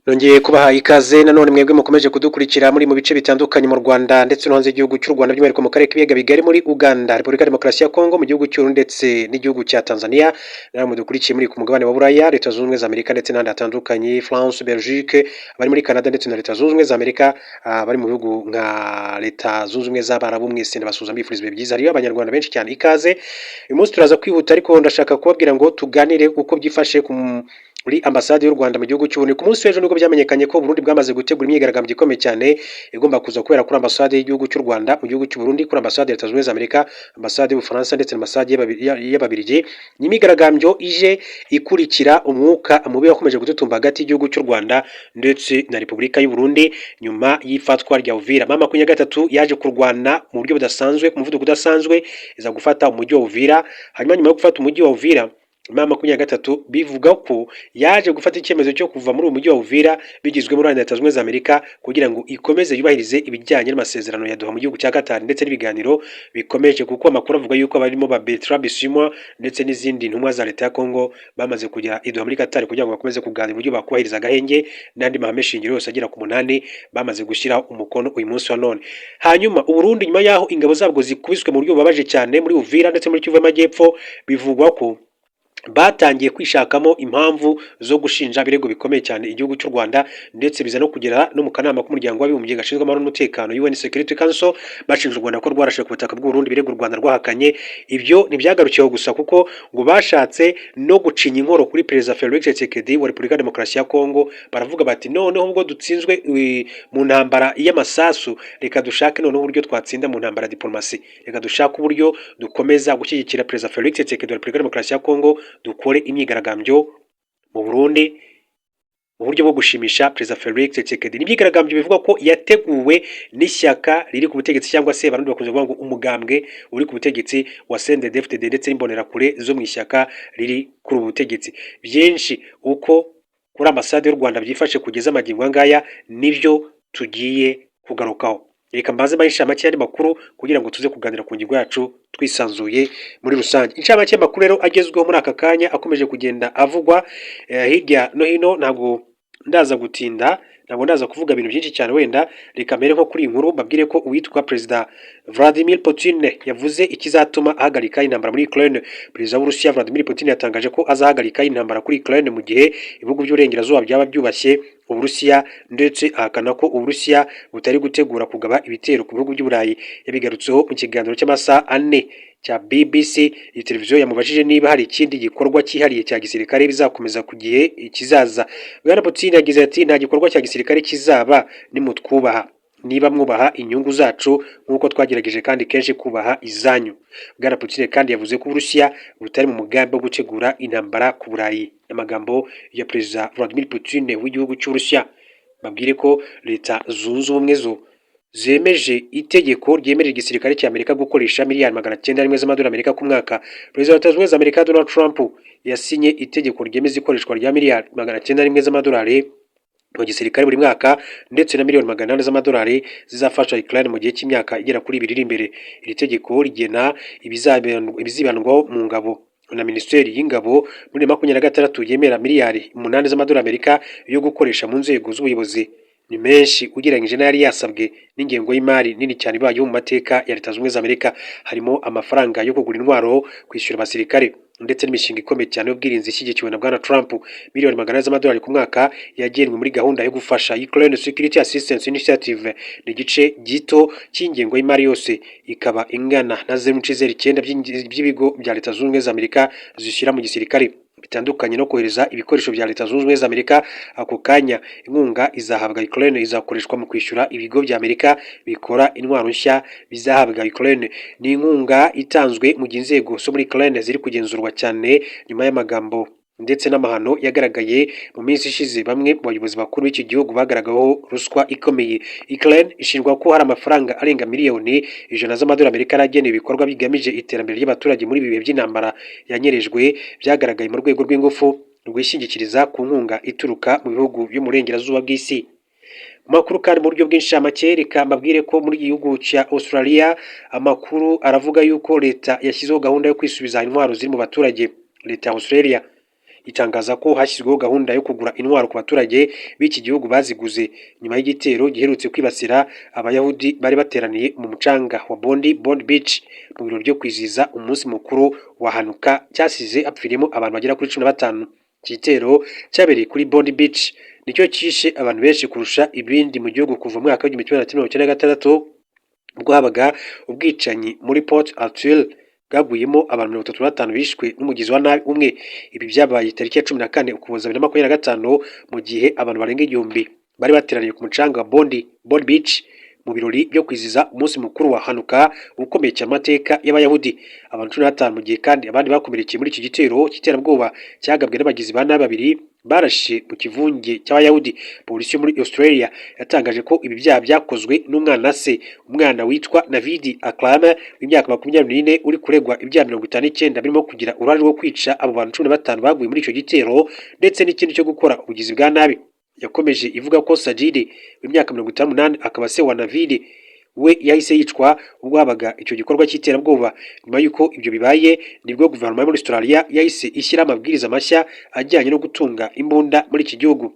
Nongeye kubaha ikaze nanone mwebwe mukomeje kudukurikira muri mu bice bitandukanye mu Rwanda ndetse no hanze y'igihugu cy'u Rwanda, by'umwihariko mu karere k'ibiyaga bigari, muri Uganda, Repubulika ya Demokarasi ya Kongo, mu gihugu cy'u ndetse n'igihugu cya Tanzania. Namwe mudukurikiye muri ku mugabane wa Buraya, Leta Zunze Ubumwe za Amerika ndetse n'ahandi hatandukanye, France, Belgique, abari muri Canada ndetse na Leta Zunze Ubumwe za Amerika, bari mu bihugu nka Leta Zunze Ubumwe z'Abarabu, mwese ndabasuhuza, mbifuriza ibihe byiza. Hariyo Abanyarwanda benshi cyane, ikaze. Uyu munsi turaza kwihuta, ariko ndashaka kubabwira ngo tuganire uko byifashe ku muri ambasade y'u Rwanda mu gihugu cy'u Burundi. Ku munsi w'ejo nibwo byamenyekanye ko Burundi bwamaze gutegura imyigaragambyo ikomeye cyane igomba kuza kubera kuri ambasade y'igihugu cy'u Rwanda mu gihugu cy'u Burundi, kuri ambasade ya Leta Zunze Ubumwe za Amerika, ambasade y'Ubufaransa ndetse na ambasade y'Ababiligi. Ni imyigaragambyo ije ikurikira umwuka mubi wakomeje gututumba hagati y'igihugu cy'u Rwanda ndetse na Repubulika y'u Burundi nyuma y'ifatwa rya Uvira. M23 yaje kurwana mu buryo budasanzwe, ku muvuduko udasanzwe, iza gufata umujyi wa Uvira. Hanyuma nyuma yo gufata umujyi wa Uvira, M23 bivuga ko yaje gufata icyemezo cyo kuva muri uyu mujyi wa Uvira bigizwemo uruhare na Leta Zunze Ubumwe za Amerika, kugira ngo ikomeze yubahirize ibijyanye n'amasezerano ya Doha mu gihugu cya Qatar ndetse n'ibiganiro bikomeje, kuko amakuru avuga yuko barimo ba Bertrand Bisimwa ndetse n'izindi ntumwa za leta ya Congo bamaze kugera i Doha muri Qatar kugira ngo bakomeze kuganira uburyo bakubahiriza agahenge n'andi mahame shingiro yose agera ku 8 bamaze gushyira umukono uyu munsi wa none. Hanyuma Uburundi, nyuma y'aho ingabo zabwo zikubiswe mu buryo bubabaje cyane muri Uvira ndetse muri Kivu y'Amajyepfo, bivugwa ko batangiye kwishakamo impamvu zo gushinja ibirego bikomeye cyane igihugu cy'u Rwanda, ndetse biza no kugera no mu kanama k'Umuryango w'Abibumbye gashinzwe amahoro n'umutekano, UN Security Council, bashinja u Rwanda ko rwarashe ku butaka bw'u Burundi, ibirego u Rwanda rwahakanye. Ibyo ntibyagarukiyeho gusa, kuko ngo bashatse no gucinya inkoro kuri Perezida Felix Tshisekedi wa Repubulika ya Demokarasi ya Kongo. Baravuga bati: "Noneho ubwo dutsinzwe mu ntambara y'amasasu, reka dushake noneho uburyo twatsinda mu ntambara ya diplomasi. Reka dushake uburyo dukomeza gushyigikira Perezida Felix Tshisekedi wa Repubulika ya Demokarasi ya Kongo, dukore imyigaragambyo mu Burundi mu buryo bwo gushimisha Perezida Felix Tshisekedi." Ni imyigaragambyo bivuga ko yateguwe n'ishyaka riri ku butegetsi, cyangwa se Abarundi bakunze kuvuga ngo umugambwe uri ku butegetsi wa CNDD-FDD, ndetse n'imbonerakure zo mu ishyaka riri kuri ubu butegetsi. Byinshi uko kuri ambasade y'u Rwanda byifashe kugeza amagingo aya ngaya nibyo tugiye kugarukaho. Reka mbanze mbahe inshamake y'andi makuru kugira ngo tuze kuganira ku ngingo yacu twisanzuye muri rusange. Inshamake y'amakuru rero agezweho muri aka kanya akomeje kugenda avugwa hirya no hino, ntabwo ndaza gutinda, ntabwo ndaza kuvuga ibintu byinshi cyane. Wenda reka mbere nko kuri iyi nkuru mbabwire ko uwitwa Perezida Vladimir Putin yavuze ikizatuma ahagarika intambara muri Ukraine. Perezida w'Uburusiya Vladimir Putin yatangaje ko azahagarika intambara kuri Ukraine mu gihe ibihugu by'uburengerazuba byaba byubashye Uburusiya, ndetse ahakana ko Uburusiya butari gutegura kugaba ibitero ku bihugu by'Uburayi. Yabigarutseho mu kiganiro cy'amasaha 4 cya BBC. Iyi televiziyo yamubajije niba hari ikindi gikorwa cyihariye cya gisirikare bizakomeza ku gihe kizaza. Bwana Putin yagize ati: "Nta gikorwa cya gisirikare kizaba nimutwubaha, niba mwubaha inyungu zacu nk'uko twagerageje kandi kenshi kubaha izanyu." Bwana Putin kandi yavuze ko Uburusiya butari mu mugambi wo gutegura intambara ku Burayi. Amagambo ya Perezida Vladimir Putin w'igihugu cy'Uburusiya. Babwire ko Leta Zunze Ubumwe zo zemeje itegeko ryemerera igisirikare cy'Amerika gukoresha miliyari 901 z'amadolari Amerika ku mwaka. Perezida wa Leta Zunze Ubumwe za Amerika Donald Trump yasinye itegeko ryemeza ikoreshwa rya miliyari 901 z'amadolari mu gisirikare buri mwaka, ndetse na miliyoni 800 z'amadolari zizafasha Ukraine mu gihe cy'imyaka igera kuri 2 iri imbere. Iri tegeko rigena ibizibandwaho mu ngabo na Minisiteri y'Ingabo muri 26, yemera miliyari 8 z'amadolari Amerika yo gukoresha mu nzego z'ubuyobozi. Ni menshi ugereranyije n'ayari yasabwe n'ingengo y'imari nini cyane ibayeho mu mateka ya Leta Zunze Ubumwe za Amerika. Harimo amafaranga yo kugura intwaro, kwishyura abasirikare ndetse n'imishinga ikomeye cyane y'ubwirinzi ishyigikiwe na Bwana Trump. Miliyoni 400 z'amadolari ku mwaka yagenwe muri gahunda yo gufasha Ukraine Security Assistance Initiative ni igice gito cy'ingengo y'imari yose, ikaba ingana na 0.09 by'ibigo bya Leta Zunze Ubumwe za Amerika zishyira mu gisirikare. Bitandukanye no kohereza ibikoresho bya Leta Zunze Ubumwe za Amerika ako kanya, inkunga izahabwa Ukraine izakoreshwa mu kwishyura ibigo bya Amerika bikora intwaro nshya bizahabwa Ukraine. Ni inkunga itanzwe mu gihe inzego zo muri Ukraine ziri kugenzurwa cyane nyuma y'amagambo ndetse n'amahano yagaragaye mu minsi ishize. Bamwe mu bayobozi bakuru b'iki gihugu bagaragaweho ruswa ikomeye. Ukraine ishinjwa ko hari amafaranga arenga miliyoni 100 z'amadolari Amerika yaragenewe ibikorwa bigamije iterambere ry'abaturage muri ibi bihe by'intambara yanyerejwe. Byagaragaye mu rwego rw'ingufu rwishingikiriza ku nkunga ituruka mu bihugu byo mu burengerazuba bw'isi. Mu makuru kandi mu buryo bw'inshamake, reka mbabwire ko muri gihugu cya Australia amakuru aravuga yuko leta yashyizeho gahunda yo kwisubiza intwaro ziri mu baturage. Leta ya Australia Itangaza ko hashyizweho gahunda yo kugura intwaro ku baturage b'iki gihugu baziguze nyuma y'igitero giherutse kwibasira Abayahudi bari bateraniye mu mucanga wa Bondi, Bondi Beach, mu birori byo kwizihiza umunsi mukuru wa Hanuka, cyasize hapfiriyemo abantu bagera kuri 15. Iki gitero cyabereye kuri Bondi Beach nicyo cyishe abantu benshi kurusha ibindi mu gihugu kuva mu mwaka w'1996, ubwo habaga ubwicanyi muri Port Arthur bwaguyemo abantu 35 bishwe n'umugizi wa nabi umwe. Ibi byabaye tariki ya 14 Ukuboza 2025, mu gihe abantu barenga 1000 bari bateraniye ku mucanga wa Bondi, Bondi Beach, mu birori byo kwizihiza umunsi mukuru wa Hanuka ukomeye cyane amateka y'Abayahudi. Abantu 15, mu gihe kandi abandi bakomerekeye muri iki gitero cy'iterabwoba cyagabwe n'abagizi ba nabi babiri barashe mu kivunge cy'Abayahudi. Polisi yo muri Australia yatangaje ko ibi byaha byakozwe n'umwana se, umwana witwa Navid Akram w'imyaka 24, uri kuregwa ibyaha 59 birimo kugira uruhare rwo kwica abo bantu 15 baguye muri icyo gitero, ndetse n'ikindi cyo gukora ubugizi bwa nabi. Yakomeje ivuga ko Sajid w'imyaka 58, akaba se wa Navid, we yahise yicwa ubwo habaga icyo gikorwa cy'iterabwoba. Nyuma y'uko ibyo bibaye, nibwo guverinoma yo muri Australia yahise ishyira amabwiriza mashya ajyanye no gutunga imbunda muri iki gihugu.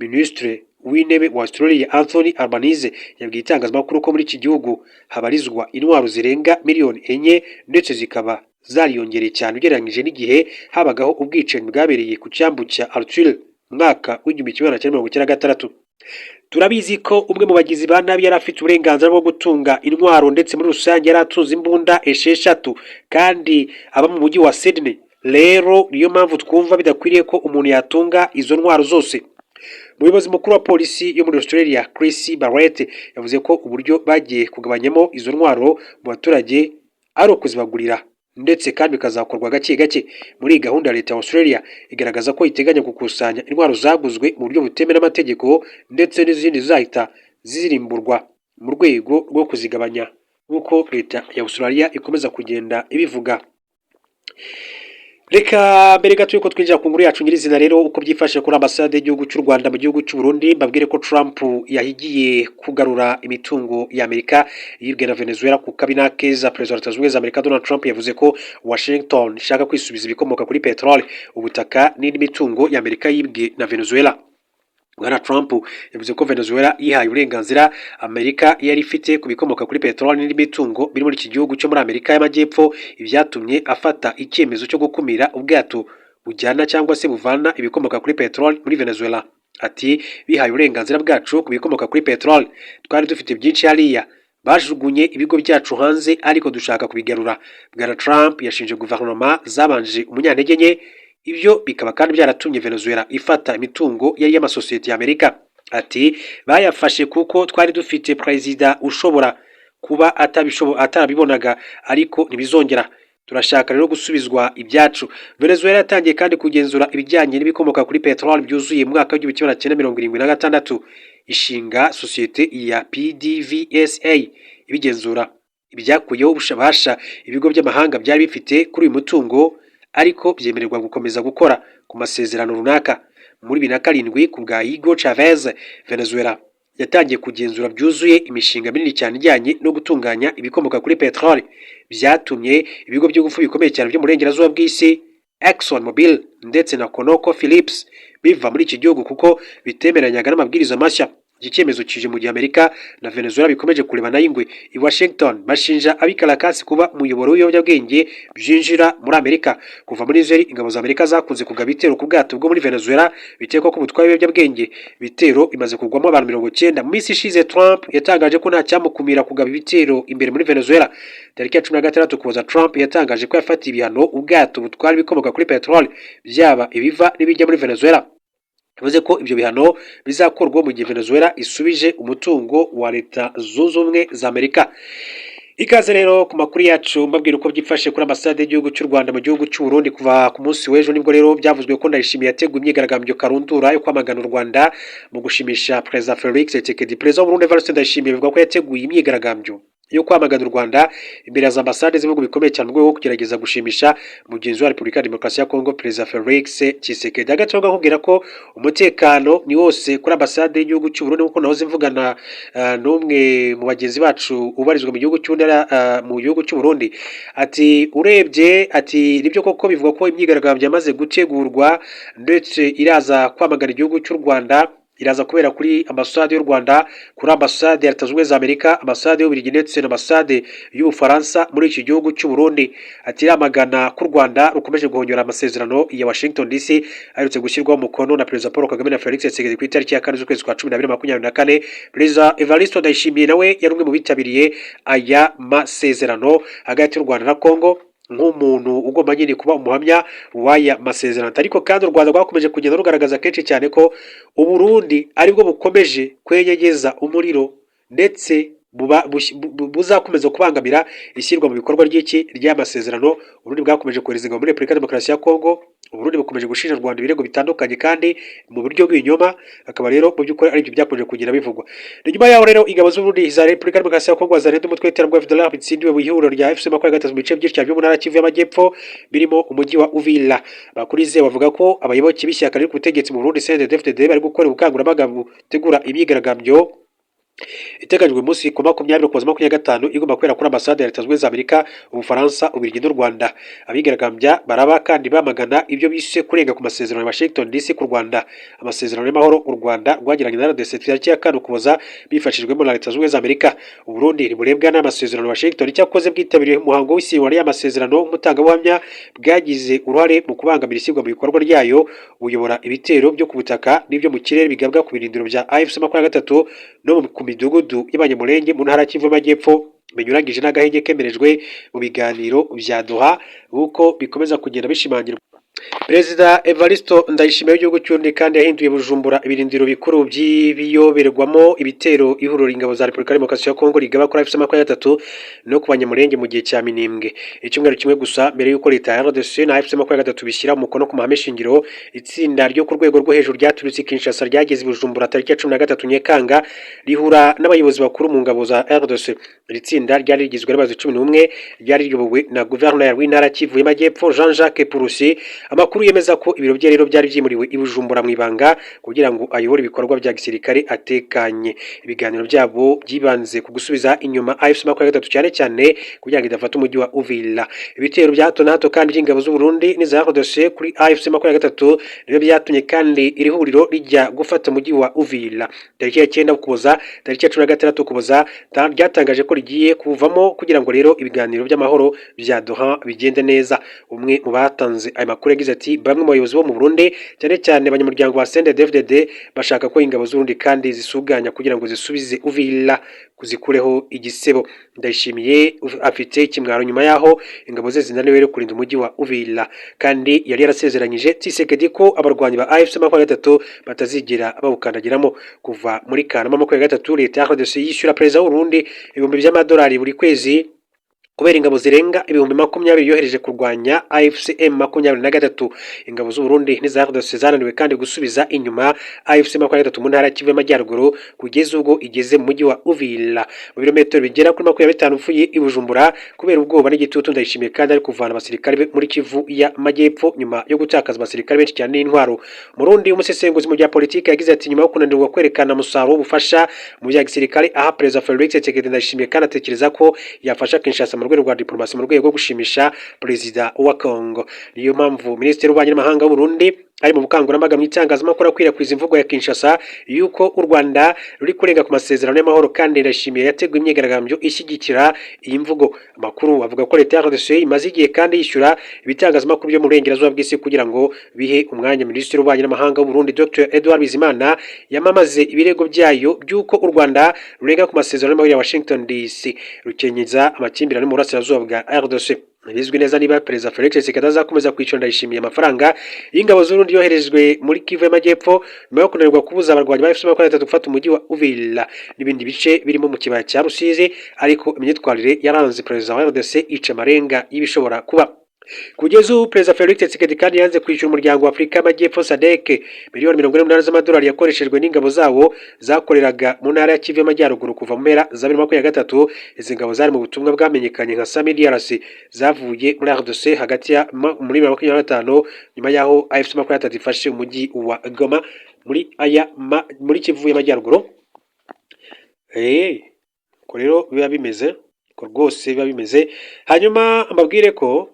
Minisitiri w'Intebe wa Australia, Anthony Albanese, yabwiye itangazamakuru ko muri iki gihugu habarizwa intwaro zirenga miliyoni 4, ndetse zikaba zariyongereye cyane ugereranyije n'igihe habagaho ubwicanyi bwabereye ku cyambu cya Arthur mu mwaka w'1996. Turabizi ko umwe mu bagizi ba nabi yari afite uburenganzira bwo gutunga intwaro, ndetse muri rusange yari atunze imbunda esheshatu kandi aba mu mujyi wa Sydney. Rero niyo mpamvu twumva bidakwiriye ko umuntu yatunga izo ntwaro zose. Umuyobozi mukuru wa polisi yo muri Australia, Chris Barrett, yavuze ko uburyo bagiye kugabanyamo izo ntwaro mu baturage ari ukuzibagurira, ndetse kandi bikazakorwa gake gake. Muri iyi gahunda, leta ya Australia igaragaza ko iteganya gukusanya intwaro zaguzwe mu buryo butemewe n'amategeko, ndetse n'izindi zizahita zirimburwa mu rwego rwo kuzigabanya, nk'uko leta ya Australia ikomeza kugenda ibivuga. Reka mbere gato yuko twinjira ku nkuru yacu nyirizina rero, uko byifashe kuri ambasade y'igihugu cy'u Rwanda mu gihugu cy'u Burundi, mbabwire ko Trump yahigiye kugarura imitungo ya Amerika yibwe na Venezuela ku kabi n'akeza. Perezida wa Leta Zunze Ubumwe za Amerika, Donald Trump, yavuze ko Washington ishaka kwisubiza ibikomoka kuri peteroli, ubutaka n'indi mitungo ya Amerika yibwe na Venezuela. Bwana Trump yavuze ko Venezuela yihaye uburenganzira Amerika yari ifite ku bikomoka kuri peteroli n'indi mitungo biri muri iki gihugu cyo muri Amerika y'Amajyepfo, ibyatumye afata icyemezo cyo gukumira ubwato bujyana cyangwa se buvana ibikomoka kuri peteroli muri Venezuela. Ati: "Bihaye uburenganzira bwacu ku bikomoka kuri peteroli. Twari dufite byinshi hariya. Bajugunye ibigo byacu hanze, ariko dushaka kubigarura." Bwana Trump yashinje guverinoma zabanje umunyantege nke, ibyo bikaba kandi byaratumye Venezuela ifata imitungo yari y'amasosiyete ya Amerika. Ati: "Bayafashe kuko twari dufite perezida ushobora kuba atarabibonaga, ariko ntibizongera. Turashaka rero gusubizwa ibyacu." Venezuela yatangiye kandi kugenzura ibijyanye n'ibikomoka kuri peteroli byuzuye mu mwaka w'1976, ishinga sosiyete ya PDVSA ibigenzura. Ibyakuyeho ububasha ibigo by'amahanga byari bifite kuri uyu mutungo, ariko byemererwa gukomeza gukora ku masezerano runaka. Muri 2007, ku bwa Hugo Chavez, Venezuela yatangiye kugenzura byuzuye imishinga minini cyane ijyanye no gutunganya ibikomoka kuri peteroli. Byatumye ibigo by'ingufu bikomeye cyane byo mu burengerazuba bw'isi, Exxon Mobil ndetse na Conoco Phillips, biva muri iki gihugu kuko bitemeranyaga n'amabwiriza mashya. Iki cyemezo kije mu gihe Amerika na Venezuela bikomeje kurebana y'ingwe. I Washington bashinja ab'i Caracas kuba umuyoboro w'ibiyobyabwenge byinjira muri Amerika. Kuva muri Nzeri, ingabo za Amerika zakunze kugaba ibitero ku bwato bwo muri Venezuela bikekwa ko butwaye ibiyobyabwenge. Ibitero bimaze kugwamo abantu 90. Mu minsi ishize, Trump yatangaje ko nta cyamukumira kugaba ibitero imbere muri Venezuela. Tariki ya 16 Ukuboza, Trump yatangaje ko yafatiye ibihano ubwato butwara ibikomoka kuri peteroli, byaba ibiva n'ibijya muri Venezuela. Yavuze ko ibyo bihano bizakorwa mu gihe Venezuela isubije umutungo wa Leta Zunze Ubumwe za Amerika. Ikaze rero ku makuru yacu, mbabwira uko byifashe kuri ambasade y'igihugu cy'u Rwanda mu gihugu cy'u Burundi. Kuva ku munsi w'ejo nibwo rero byavuzwe ko Ndayishimiye yateguye imyigaragambyo karundura yo kwamagana u Rwanda mu gushimisha Perezida Felix Tshisekedi. Perezida w'u Burundi, Evariste Ndayishimiye, bivuga ko yateguye imyigaragambyo Yo kwamagana u Rwanda imbere ya za ambasade z'ibihugu bikomeye cyane, mu rwego rwo kugerageza gushimisha mugenzi wa Repubulika ya Demokarasi ya Kongo, Perezida Felix Tshisekedi. Hagati aho nkubwira ko umutekano ni wose kuri ambasade y'igihugu cy'u Burundi, kuko nahoze mvugana n'umwe mu bagenzi bacu ubarizwa mu gihugu cy'u mu gihugu cy'u Burundi, ati urebye, ati nibyo koko bivuga ko imyigaragambyo yamaze gutegurwa ndetse iraza kwamagana igihugu cy'u Rwanda, iraza kubera kuri ambasade y'u Rwanda, kuri ambasade ya Leta Zunze Ubumwe za Amerika, ambasade y'Ububiligi ndetse na ambasade y'Ubufaransa muri iki gihugu cy'u Burundi. Ati iramagana ko u Rwanda rukomeje guhonyora amasezerano ya Washington DC aherutse gushyirwaho umukono na Perezida Paul Kagame na Felix Tshisekedi ku itariki ya 4 z'ukwezi kwa 12 24. Perezida Evariste Ndayishimiye nawe yari umwe mu bitabiriye aya masezerano hagati y'u Rwanda na Congo, nk'umuntu ugomba nyine kuba umuhamya w'aya masezerano. Ariko kandi u Rwanda rwakomeje kugenda rugaragaza kenshi cyane ko Uburundi aribwo bukomeje kwenyegeza umuriro ndetse buzakomeza kubangamira ishyirwa mu bikorwa ry'iki ry'amasezerano. Uburundi bwakomeje kohereza ingabo muri Repubulika ya Demokarasi ya Kongo. Uburundi bukomeje gushinja u Rwanda ibirego bitandukanye kandi mu buryo bw'ibinyoma, akaba rero mu by'ukuri aribyo byakomeje kugenda bivugwa. Ni nyuma yaho rero ingabo z'Uburundi, za Repubulika ya Demokarasi ya Kongo, zarinda umutwe w'iterabwoba FDLR bitsindiwe mu ihuriro rya AFC 23 mu bice byinshi cyane byo mu ntara Kivu y'Amajyepfo, birimo umujyi wa Uvira. Bakurize bavuga ko abayoboke b'ishyaka riri ku butegetsi mu Burundi, CNDD-FDD, bari gukora ubukangurambaga butegura imyigaragambyo iteganyijwe umunsi ku 20 Ukuboza 25, igomba kubera kuri ambasade ya Leta Zunze Ubumwe za Amerika, Ubufaransa, Ububiligi n'u Rwanda. Abigaragambya baraba kandi bamagana ibyo bise kurenga ku masezerano ya Washington DC ku Rwanda, amasezerano y'amahoro u Rwanda rwagiranye na RDC tariki ya 4 Ukuboza bifashijwemo na Leta Zunze Ubumwe za Amerika. Uburundi ntiburebwa n'amasezerano ya Washington, cyakoze bwitabiriye umuhango w'isinywa ry'amasezerano nk'umutangabuhamya, bwagize uruhare mu kubangamira ishyirwa mu bikorwa ryayo, buyobora ibitero byo ku butaka n'ibyo mu kirere bigabwa ku birindiro bya AFC 23 no ku midugudu y'Abanyamulenge mu ntara Kivu y'Amajyepfo, binyuranyije n'agahenge kemerejwe mu biganiro bya Doha, nk'uko bikomeza kugenda bishimangirwa. Perezida Evaristo Ndayishimiye w'igihugu cy'Uburundi kandi yahinduye Bujumbura ibirindiro bikuru by'ibiyoberwamo ibitero ihuriro ingabo za Repubulika ya Demokarasi ya Kongo rigaba kuri AFC 23 no ku Banyamulenge mu gihe cya Minembwe. Icyumweru kimwe gusa mbere y'uko leta ya RDC na AFC 23 bishyira umukono ku mahame shingiro, itsinda ryo ku rwego rwo hejuru ryaturutse i Kinshasa ryageze i Bujumbura tariki ya 13 Nyakanga, rihura n'abayobozi bakuru mu ngabo za RDC. Iri tsinda ryari rigizwe n'abayobozi 11, ryari riyobowe na guverineri w'intara Kivu y'Amajyepfo, Jean-Jacques Purusi. Amakuru yemeza ko ibiro bye rero byari byimuriwe i Bujumbura mu ibanga kugira ngo ayobore ibikorwa bya gisirikare atekanye. Ibiganiro byabo byibanze ku gusubiza inyuma AFC 23, cyane cyane kugira ngo idafata umujyi wa Uvira. Ibitero bya hato na hato kandi by'ingabo z'u Burundi n'iza RDC kuri AFC 23 nibyo byatumye kandi iri huriro rijya gufata umujyi wa Uvira tariki ya 9 Ukuboza. Tariki ya 16 Ukuboza ryatangaje ko rigiye kuvamo kugira ngo rero ibiganiro by'amahoro bya Doha bigende neza. Umwe mu batanze ayo makuru yagize ati: "Bamwe mu bayobozi bo mu Burundi, cyane cyane abanyamuryango ba CNDD-FDD, bashaka ko ingabo z'Uburundi kandi zisuganya kugira ngo zisubize Uvira, kuzikureho igisebo." Ndayishimiye afite ikimwaro nyuma yaho ingabo ze zinaniwe kurinda umujyi wa Uvira, kandi yari yarasezeranyije Tshisekedi ko abarwanyi ba AFC 23 batazigera bawukandagiramo. Kuva muri Kanama 23, leta ya RDC yishyura perezida w'u Burundi ibihumbi by'amadolari buri kwezi kubera ingabo zirenga 20,000 yohereje kurwanya AFC M 23. Ingabo z'u Burundi n'iza RDC zananiwe kandi gusubiza inyuma AFC 23 mu ntara ya Kivu y'Amajyaruguru kugeza ubwo igeze mu mujyi wa Uvira, mu birometero bigera kuri 25 uvuye i Bujumbura. Kubera ubwoba n'igitutu, Ndayishimiye kandi ari kuvana abasirikare be muri Kivu y'Amajyepfo nyuma yo gutakaza abasirikare benshi cyane n'intwaro. Murundi umusesenguzi mu bya politiki yagize ati: "Nyuma yo kunanirwa kwerekana umusaruro w'ubufasha mu bya gisirikare aha Perezida Felix Tshisekedi, Ndayishimiye kandi atekereza ko yafasha Kinshasa mu rwego rwa diplomasi, mu rwego rwo gushimisha perezida wa Congo. Niyo mpamvu minisitiri w'ububanyi n'amahanga w'u Burundi ari mu bukangurambaga mu itangazamakuru akwirakwiza imvugo ya Kinshasa yuko u Rwanda ruri kurenga ku masezerano y'amahoro, kandi Ndayishimiye yateguye imyigaragambyo ishyigikira iyi mvugo." Amakuru avuga ko leta ya RDC imaze igihe kandi yishyura ibitangazamakuru byo mu burengerazuba bw'isi kugira ngo bihe umwanya minisitiri w'ububanyi n'amahanga w'u Burundi, Dr Edouard Bizimana, yamamaze ibirego byayo by'uko u Rwanda rurenga ku masezerano y'amahoro ya Washington DC, rukenyeza amakimbirane mu burasirazuba bwa RDC. Ntibizwi neza niba Perezida Felix Tshisekedi azakomeza kwishyura Ndayishimiye amafaranga y'ingabo z'Uburundi yoherejwe muri Kivu y'Amajyepfo nyuma yo kunanirwa kubuza abarwanyi ba AFC 23 gufata umujyi wa Uvira n'ibindi bice birimo mu kibaya cya Rusizi. Ariko imyitwarire yaranze perezida wa RDC ica amarenga y'ibishobora kuba. Kugeza ubu, Perezida Felix Tshisekedi kandi yanze kwishyura Umuryango wa Afurika y'Amajyepfo SADC miliyoni 48 z'amadolari yakoreshejwe n'ingabo zawo zakoreraga mu ntara ya Kivu y'Amajyaruguru kuva mu mpera za 2023. Izi ngabo zari mu butumwa bwamenyekanye nka SAMIDRC, zavuye muri RDC hagati ya muri 2025, nyuma y'aho AFC 23 ifashe umujyi wa Goma muri Kivu y'Amajyaruguru. Ko rero biba bimeze, ko rwose biba bimeze. Hanyuma mbabwire ko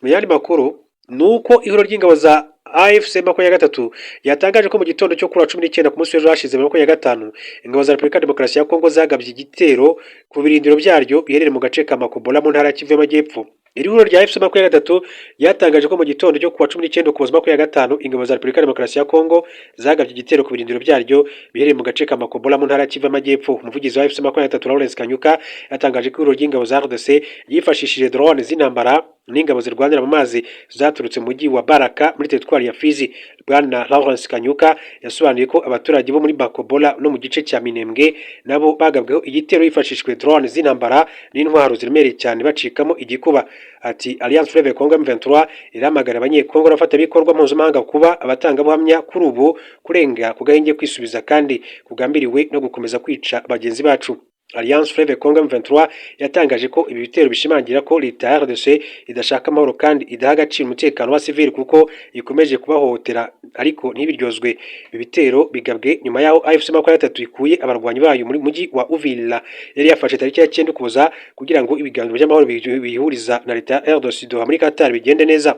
mu yandi makuru ni uko ihuriro ry'ingabo za AFC 23 yatangaje ko mu gitondo cyo kuri wa 19, ku munsi w'ejo hashize, 25, ingabo za Repubulika ya Demokarasi ya Kongo zagabye igitero ku birindiro byaryo biherereye mu gace ka Makobola mu ntara ya Kivu y'Amajyepfo. Iri huriro rya AFC 23 ryatangaje ko mu gitondo cyo kuwa 19 Ukuboza 25, ingabo za Repubulika ya Demokarasi ya Kongo zagabye igitero ku birindiro byaryo biherereye mu gace ka Makobola mu ntara ya Kivu y'Amajyepfo. Umuvugizi wa AFC 23, Lawrence Kanyuka, yatangaje ko ihuriro ry'ingabo za RDC yifashishije drone z'intambara n'ingabo zirwanira mu mazi zaturutse mu mujyi wa Baraka muri teritwari ya Fizi. Bwana Lawrence Kanyuka yasobanuye ko abaturage bo muri Makobola no mu gice cya Minembwe nabo bagabweho igitero hifashishijwe drone z'intambara n'intwaro ziremereye cyane, bacikamo igikuba. Ati: "Alliance Fleuve Congo M23 iramagana Abanyekongo n'abafatanyabikorwa mpuzamahanga kuba abatangabuhamya kuri ubu kurenga ku gahenge, kwisubiza kandi kugambiriwe no gukomeza kwica bagenzi bacu." Alliance Fleuve Congo M23 yatangaje ko ibi bitero bishimangira ko leta ya RDC idashaka amahoro kandi idaha agaciro umutekano wa civil, kuko ikomeje kubahohotera ariko ntibiryozwe. Ibi bitero bigabwe nyuma y'aho AFC 23 ikuye abarwanyi bayo muri mujyi wa Uvira yari yafashe tariki ya 9 Ukuboza, kugira ngo ibiganiro by'amahoro bihuriza na leta ya RDC Doha muri Qatar bigende neza.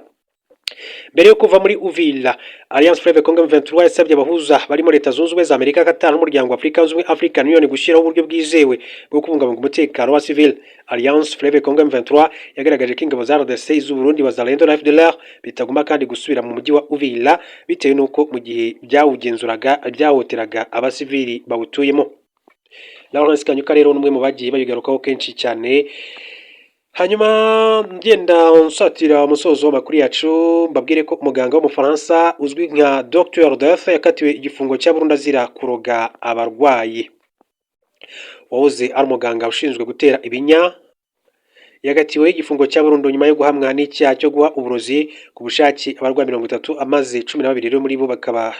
Mbere yo kuva muri Uvira, Alliance Fleuve Congo M23 yasabye abahuza barimo Leta Zunze Ubumwe za Amerika, Qatar n'Umuryango wa Afurika Yunze Ubumwe, African Union, gushyiraho uburyo bwizewe bwo kubungabunga umutekano wa civil. Alliance Fleuve Congo M23 yagaragaje ko ingabo za RDC, iz'u Burundi, Wazalendo na FDLR bitagomba kandi gusubira mu mujyi wa Uvira, bitewe n'uko mu gihe byawugenzuraga byahoteraga abasivili bawutuyemo. Lawrence Kanyuka rero ni umwe mu bagiye babigarukaho kenshi cyane. Hanyuma ngenda nsatira umusozo w'amakuru yacu, mbabwire ko umuganga w'Umufaransa uzwi nka Dr Death yakatiwe igifungo cya burundu azira kuroga abarwayi. Wahoze ari umuganga ushinzwe gutera ibinya yakatiwe igifungo cya burundu nyuma yo guhamwa n'icyaha cyo guha uburozi ku bushake abarwayi 30, amaze 12 rero muri bo bakaba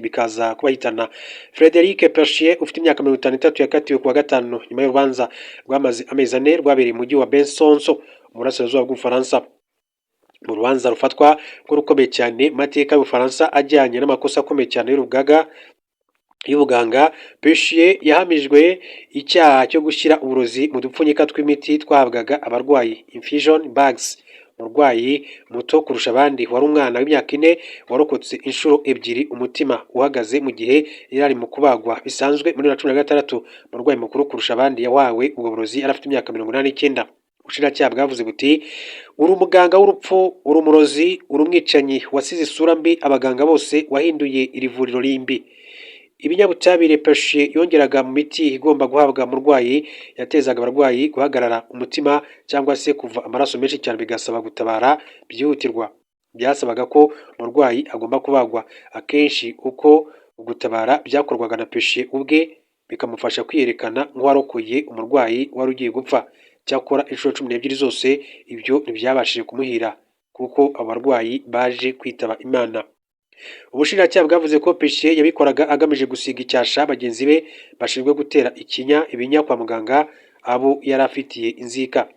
bikaza kubahitana. Frederic Perchier ufite imyaka 53 yakatiwe kuwa gatanu nyuma y'urubanza rwamaze amezi 4 rwabereye mu mujyi wa Besançon mu burasirazuba bw'Ubufaransa. Mu rubanza rufatwa ko rukomeye cyane mu mateka y'Ubufaransa ajyanye n'amakosa akomeye cyane y'urugaga y'ubuganga, Péchier yahamijwe icyaha cyo gushyira uburozi mu dupfunyika tw'imiti twahabwaga abarwayi, infusion bags. Umurwayi muto kurusha abandi wari umwana w'imyaka 4 warokotse inshuro ebyiri umutima uhagaze mu gihe yari ari mu kubagwa bisanzwe muri 2016. Umurwayi mukuru kurusha abandi yahawe ubwo burozi yari afite imyaka 89. Ubushinjacyaha bwavuze buti: "Uri umuganga w'urupfu, uri umurozi, uri umwicanyi, wasize isura mbi abaganga bose, wahinduye iri vuriro rimbi." Ibinyabutabire Péchier yongeraga mu miti igomba guhabwa umurwayi yatezaga abarwayi guhagarara umutima cyangwa se kuva amaraso menshi cyane, bigasaba gutabara byihutirwa. Byasabaga ko umurwayi agomba kubagwa. Akenshi uko gutabara byakorwaga na Péchier ubwe, bikamufasha kwiyerekana nk'uwarokoye umurwayi wari ugiye gupfa. Cyakora inshuro 12 zose ibyo ntibyabashije kumuhira, kuko abarwayi baje kwitaba Imana. Ubushinjacyaha bwavuze ko Péchier yabikoraga agamije gusiga icyasha bagenzi be bashinzwe gutera ikinya ibinya kwa muganga, abo yari afitiye inzika.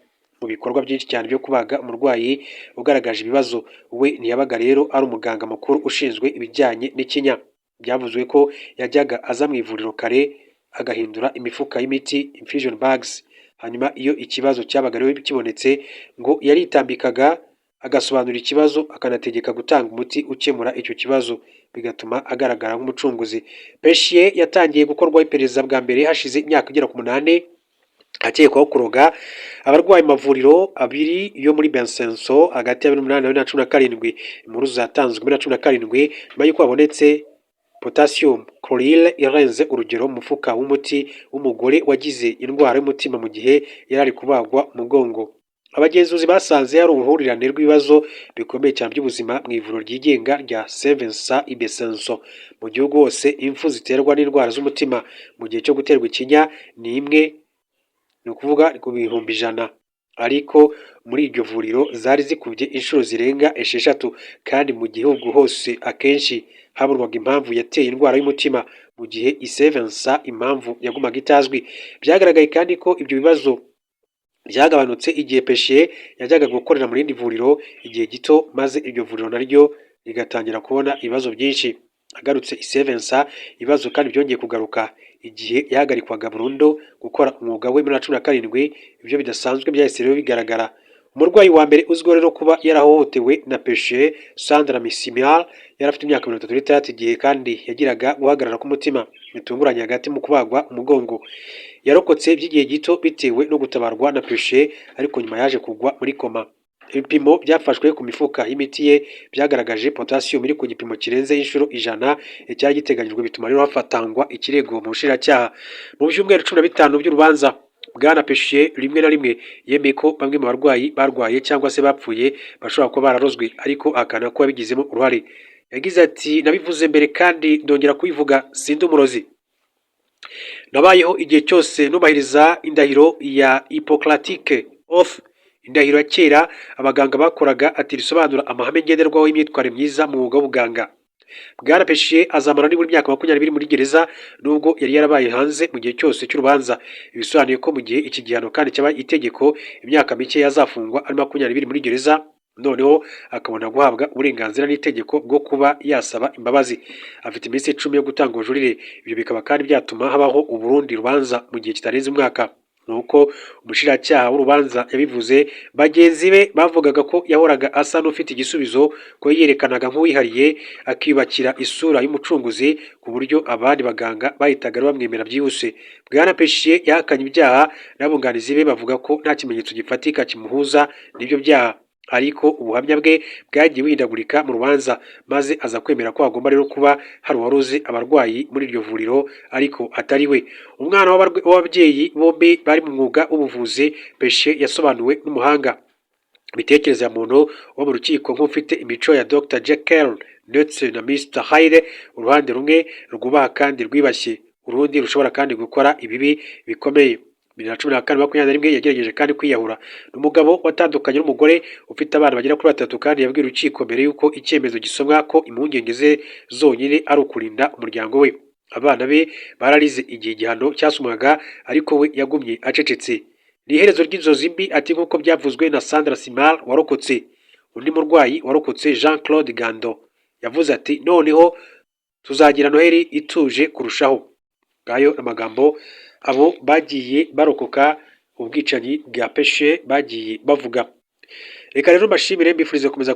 Mu bikorwa byinshi cyane byo kubaga umurwayi ugaragaje ibibazo, we ntiyabaga rero ari umuganga mukuru ushinzwe ibijyanye n'ikinya. Byavuzwe ko yajyaga aza mu ivuriro kare agahindura imifuka y'imiti, infusion bags. Hanyuma iyo ikibazo cyabaga rero kibonetse, ngo yaritambikaga agasobanura ikibazo, akanategeka gutanga umuti ukemura icyo kibazo, bigatuma agaragara nk'umucunguzi. Péchier yatangiye gukorwaho iperereza bwa mbere hashize imyaka igera ku 8, akekwaho kuroga abarwayi mu mavuriro abiri yo muri Besançon hagati ya 2008 na 2017. Inkuru zatanzwe muri 2017 nyuma y'uko habonetse potassium chloride irenze urugero mu mufuka w'umuti w'umugore wagize indwara y'umutima mu gihe yari ari kubagwa umugongo. Abagenzuzi basanze hari uruhurirane rw'ibibazo bikomeye cyane by'ubuzima mu ivuriro ryigenga rya Saint-Vincent i Besançon. Mu gihugu hose, impfu ziterwa n'indwara z'umutima mu gihe cyo guterwa ikinya ni imwe, ni ukuvuga ku 100,000. Ariko muri iryo vuriro zari zikubye inshuro zirenga 6, kandi mu gihugu hose akenshi habonwaga impamvu yateye indwara y'umutima, mu gihe i Saint-Vincent impamvu yagumaga itazwi. Byagaragaye kandi ko ibyo bibazo byagabanutse igihe Péchier yajyaga gukorera mu rindi vuriro igihe gito, maze iryo vuriro naryo rigatangira kubona ibibazo byinshi. Agarutse i Saint-Vincent, ibibazo kandi byongeye kugaruka. Igihe yahagarikwaga burundu gukora umwuga we muri 2017, ibyo bidasanzwe byahise rero bigaragara. Umurwayi wa mbere uzwiho rero kuba yarahohotewe na Péchier, Sandra Simard, yari afite imyaka 36 igihe kandi yagiraga guhagarara k'umutima bitunguranye hagati mu kubagwa umugongo. Yarokotse by'igihe gito bitewe no gutabarwa na Péchier, ariko nyuma yaje kugwa muri koma. Ibipimo byafashwe ku mifuka y'imiti ye byagaragaje potassium iri ku gipimo kirenze inshuro 100 icyari giteganyijwe, bituma rero hafatangwa ikirego mu bushinjacyaha. Mu byumweru 15 by'urubanza, Bwana Péchier rimwe na rimwe yemeye ko bamwe mu barwayi barwaye cyangwa se bapfuye bashobora kuba bararozwe, ariko ahakana ko yabigizemo uruhare. Yagize ati: "Nabivuze mbere kandi ndongera kubivuga, sindi umurozi. Nabayeho igihe cyose nubahiriza indahiro ya Hippocratic Oath, indahiro ya kera abaganga bakoraga", ati risobanura amahame ngenderwaho y'imyitwarire myiza mu mwuga w'ubuganga. Bwana Péchier azamara nibura imyaka 20 muri gereza, nubwo yari yarabaye hanze mu gihe cyose cy'urubanza. Ibisobanuye ko mu gihe iki gihano kandi cyaba itegeko, imyaka mike yazafungwa ari 20 muri gereza, noneho akabona guhabwa uburenganzira n'itegeko bwo kuba yasaba imbabazi. Afite iminsi 10 yo gutanga ubujurire. Ibyo bikaba kandi byatuma habaho uburundi rubanza mu gihe kitarenze umwaka, nuko umushinjacyaha w'urubanza yabivuze. Bagenzi be bavugaga ko yahoraga asa n'ufite igisubizo, ko yerekanaga nk'uwihariye, akiyubakira isura y'umucunguzi, ku buryo abandi baganga bahitaga bamwemera byihuse. Bwana Péchier yahakanye ibyaha, n'abunganizi be bavuga ko nta kimenyetso gifatika kimuhuza n'ibyo byaha, ariko ubuhamya bwe bwagiye buhindagurika mu rubanza, maze aza kwemera ko hagomba rero kuba hari uwari uzi abarwayi muri iryo vuriro ariko atari we. Umwana w'ababyeyi bombi bari mu mwuga w'ubuvuzi, Péchier yasobanuwe n'umuhanga imitekerereze ya muntu wo mu rukiko nk'ufite imico ya Dr Jekyll ndetse na Mr Hyde, uruhande rumwe rwubaha kandi rwibashye, urundi rushobora kandi gukora ibibi bikomeye. 2014, 21 yagerageje kandi kwiyahura. Ni umugabo watandukanye n'umugore ufite abana bagera kuri batatu, kandi yabwiye urukiko mbere y'uko icyemezo gisomwa ko impungenge ze zonyine ari ukurinda umuryango we. Abana be bararize igihe igihano cyasomwaga, ariko we yagumye acecetse. Ni iherezo ry'inzozi mbi, ati nk'uko byavuzwe na Sandra Simard warokotse. Undi murwayi warokotse, Jean Claude Gando, yavuze ati: "Noneho tuzagira Noheli ituje kurushaho." Ngayo amagambo abo bagiye barokoka ubwicanyi bwa Péchier bagiye bavuga. Reka rero mbashimire, mbifurize gukomeza.